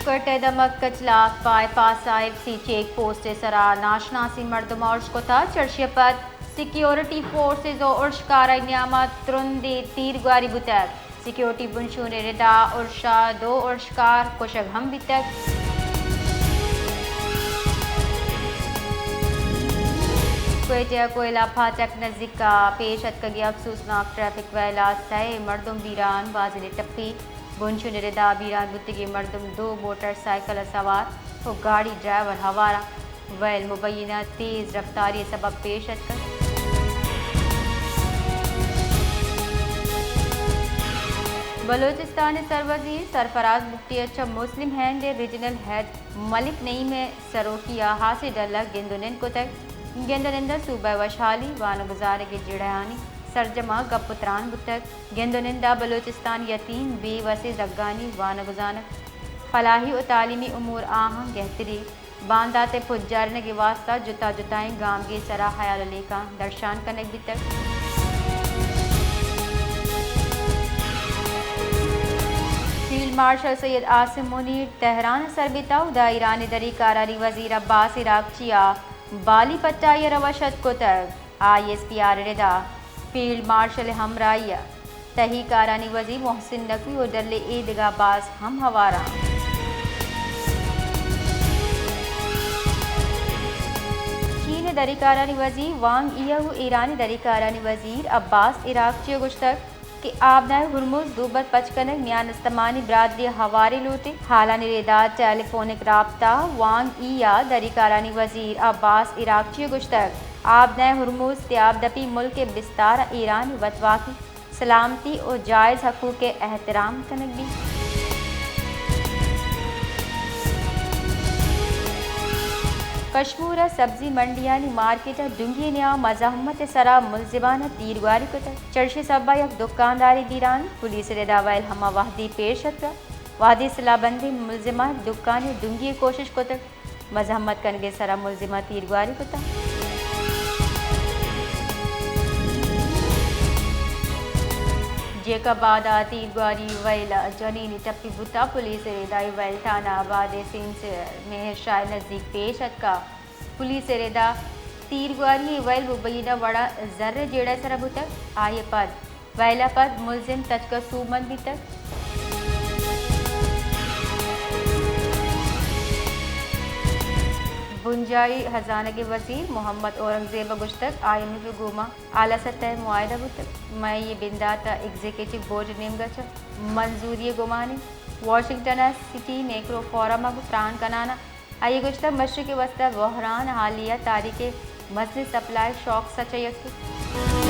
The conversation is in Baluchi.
کوئٹہ ءِ دمگ کچلاک بائی پاس ءَ ایف سی چیک پوسٹ ءِ سرا ناشناسیں مردم ءَ ارش کتگ۔ چرشی ءَ پد سیکیورٹی فورسز ءُ ارشکارانی نیام ءَ ترندیں تیرگواری بوتگ۔ سیکیورٹی بنشون ءِ ردا ارش ءَ دو ارشکار کشگ ہم بیتگ۔ کوئٹہ ءِ کوئلہ پھاٹک نزیک ءَ پیش اتکگیں افسوسناک ٹریفک وئیل ءَ سئے مردم بیران، بازینے ٹپی۔ بنشون ءِ ردا بیران بوتگیں مردم دو موٹر سائیکل ءَ سوار ءُ گاڑی ڈرائیور ہوار اَنت۔ وئیل مبینہ تیز رفتاری ءِ سبب پیش اتکگ۔ بلوچستان ءِ سروزیر سرفراز بگٹی ءَ چہ مسلم ہند ءِ ریجنل ہیڈ ملک نعیم ءِ سروکی ءَ ہاسیں ڈل ءَ گند ءُ نند کتگ۔ گند ءُ نند ءَ صوبہ ءِ وشحالی، وانگ ءُ زانگ ءِ جیڑہانی سرجم ءَ گپ ءُ تران بوتگ۔ گند ءُ نند ءَ بلوچستان یتیم بے وسیں زھگانی وانگ ءُ زانگ، فلاحی ءُ تعلیمی امور آہاں گہتری، باندات ءِ پجارینگ ءِ واستہ جتا جتائیں گامگیج ءِ سرا ہیال ءُ لیکہاں درشان کنگ بیتگ۔ فیلڈ مارشل سید عاصم منیر تہران ءَ سر بیتگ، اودا ایران ءِ دری کارانی وزیر عباس عراقچی ءَ بالی پٹائی ءَ روش اتک کتگ۔ آئی ایس پی آر ءِ ردا فیلڈ مارشل ءِ ہمراہی ءَ تہی کارانی وزیر محسن نقوی ءُ ڈل ءِ اے دگہ باز ہم ہوار اَنت۔ چین ءِ دری کارانی وزیر وانگ ای ءَ ءُ ایران ءِ دری کارانی وزیر عباس عراقچی ءَ گوشتگ کہ آبنائے ہرمز دوبر پچ کنگ میان استمانی برادری ءِ ہواریں لوٹے۔ ہالانی ردا ٹیلی فونک رابطہ، وانگ ای ءَ دری کارانی وزیر عباس عراقچی ءَ گوشتگ، آبنائے ہرمز تیاب دپی ملک ءِ بستار ءَ ایران ءِ وتواکی سلامتی ءُ جائز حقوق ءِ احترام کنگ بیت۔ کشمور ءِ سبزی منڈیانی مارکیٹ ءَ ڈنگی نیام مزاحمت ءِ سرا ملزمان ءَ تیرگواری کتگ۔ چرشی سبب ءَ یک دکاندارے بیران، پولیس ءِ ردا وئیل ہما وہدی پیش اتکگ، وہدی سلاہ بندیں ملزماں دکان ءِ ڈنگی ءِ کوشش کتگ۔ مزاحمت کنگ ءِ سرا ملزماں تیرگواری کتگ۔ جیکب آباد ءَ تیرگواری وئیل ءَ جنینے ٹپی بوتگ۔ پولیس ءِ ردا اے وئیل تھانہ آباد ءِ سینچر مہر شاہ ءِ نزیک پیش اتکگ۔ پولیس ءِ ردا تیرگواری ءِ وئیل مبینہ وڑ ءَ زر ءِ جیڑہ ءِ سرا بوتگ۔ آئی ءَ پد وئیل ءَ پد ملزم تچک ءَ سوبمند بیتگ۔ بنجاہی ہزانگ ءِ وزیر محمد اورنگزیب ءَ گوشتگ، آئی ایم ایف ءِ گوما اعلی سطح ءِ معاہدہ بوتگ، مئے اے بندات ءَ ایگزیکٹو بورڈ ءِ نیمگ ءَ چہ منظوری ءِ گمان اِنت۔ واشنگٹن ءَ سٹی میکرو فورم ءَ گوں تران کنان ءَ آئی ءَ گوشتگ، مشرق ءِ واستہ بحران حالیہ تاریخ ءِ مزنیں سپلائی شاکس ءَ چہ یکے۔